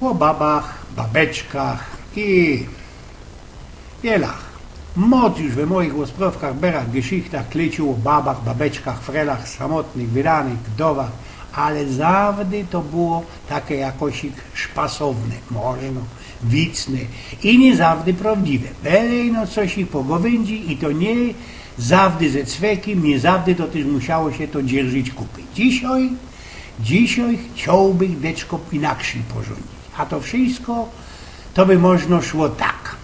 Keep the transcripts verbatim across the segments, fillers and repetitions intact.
Ô babach, babeczkach i jelach. Moc już we moich ôsprŏwkach, berach, geszichtach kliycił ô babach, babeczkach, frelach, samotnych, wydanych, wdowach, ale zawdy to było take jakosik szpasowne, możno, wicne i niy zawdy prŏwdziwe. Byle ino coś ich pogowyndzi i to niy zawdy ze cwekym, niy zawdy to tyż musiało sie to dzierżyć kupy. Dzisiej, dzisiej chciołbych deczko inakszyj porządzić. A to wszysko to by możno szło tak.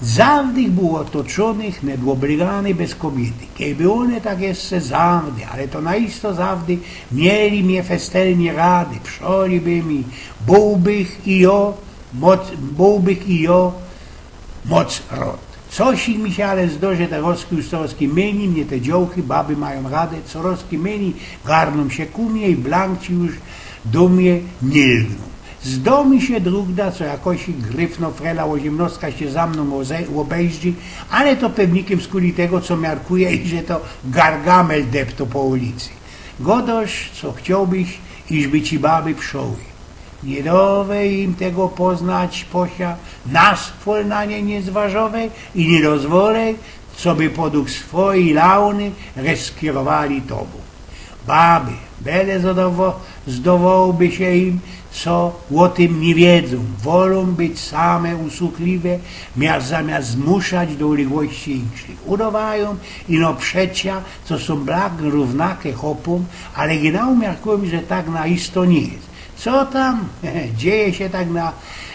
Zawdy ich było otoczonych, net ôblegany bez kobiyty. Kejby ône tak jeszcze zawdy, ale to na isto zawdy, mieli mie festelnie rady, prziōli by mi, bōłbych i jŏ, moc, bōłbych i jŏ moc rŏd. Coś ich mi sie ale zdorzy, te rŏzki, już corŏz miyni mie te dziołchy, baby majōm rady, corŏz miyni garnōm sie ku mie i blank ci już do mie niy lgnōm. Zdo mi sie drugda, co jakosik gryfno frela ôziymnŏstka sie za mnōm ôze-, ôbejrzi, ale to pewnikym skuli tego, co miarkuje, iże to Gargamel depto po ulicy. Gŏdŏsz, co chciołbyś, iżby ci baby prziōłły. Niy dŏwej im tego poznać, posia, na spol na nie niy zważŏwej i niy dozwołej, coby podug swojij launy ryskierowali tobōm. Baby, byle zdowo-, zdowołoby sie im, co ô tym niy wiedzōm, wolōm być same usłuchliwe, mia-, zamiast zmuszać do uległości inkszych. Udowajōm ino przecia, co sōm blank rōwnake chopōm, ale genau miarkujōm, że tak na isto niy je. Co tam? Dzieje sie tak na,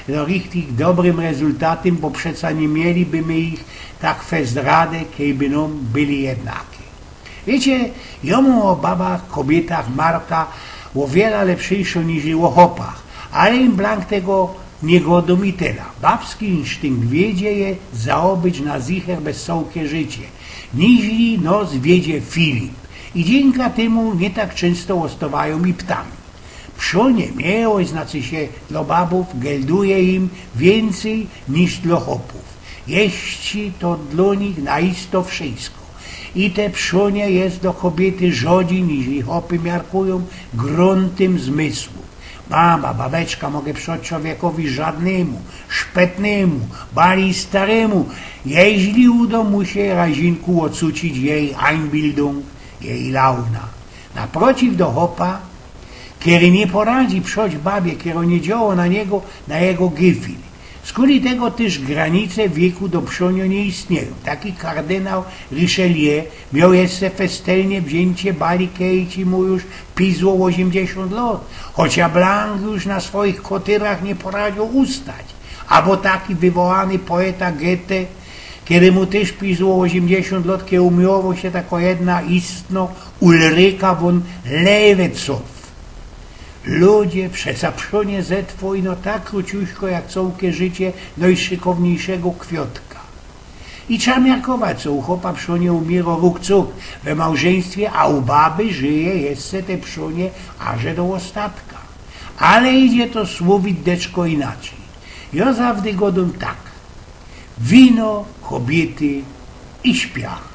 no, richtig dobrym rezultatym, bo przeca niy mieliby my ich tak fest rady, kejby nōm byli jednake. Wiycie, jŏ mōm ô babach, kobiytach marka ô wiela lepszyjszŏ niż ô chopach, ale im blank tego niy gŏdōm i tela. Babski insztynkt wiedzie je zaobyć na zicher bez cołke życie, niźli nos wiedzie Filip. I dziynka tymu niy tak czynsto ôstŏwajōm iptami. Prziōnie miłość, znaczy sie dlŏ babōw, gelduje im wiyncyj niż dlŏ chopōw. Jeździ to dlŏ nich na isto wszysko. I te prziōnie je do kobiyty rzodzi, niźli chopy miarkujōm, grōntym zmysłu. Baba, babeczka, mogę prziŏć człowiekowi żadnymu, szpetnymu, bali starymu, jeźli udŏ mu sie razinku ôcucić jeji Einbildung, jeji launa. Naprociw do chopa, kery niy poradzi prziŏć babie, kerŏ niy dziołŏ na niego, na jego gefil. Skuli tego tyż granice wieku do prziōnio niy istniejōm. Taki kardynał Richelieu mioł jeszcze festelnie wziyncie bali, kej ci mu już pizło ôziymdziesiōnt lŏt, chocia blank już na swojich kotyrach niy poradzioł ustać. Abo taki wywołany poeta Goethe, kedymu tyż pizło ôziymdziesiōnt lŏt, kej umiyłowoł sie tako jedna istno, Ulrika von Levetzow. Ludzie, przeca prziōnie zetło ino tak krōciuśko jak cołke życie nojszykowniejszego kwiŏtka. I trza miarkować, co u chopa prziōnie umiyrŏ ruk cuk we małżyństwie, a u baby żyje jeszcze te prziōnie aże do ôstatka. Ale idzie to słowik deczko inaczyj. Jŏ zawdy gŏdōm tak. Wino, kobiyty i śpiach.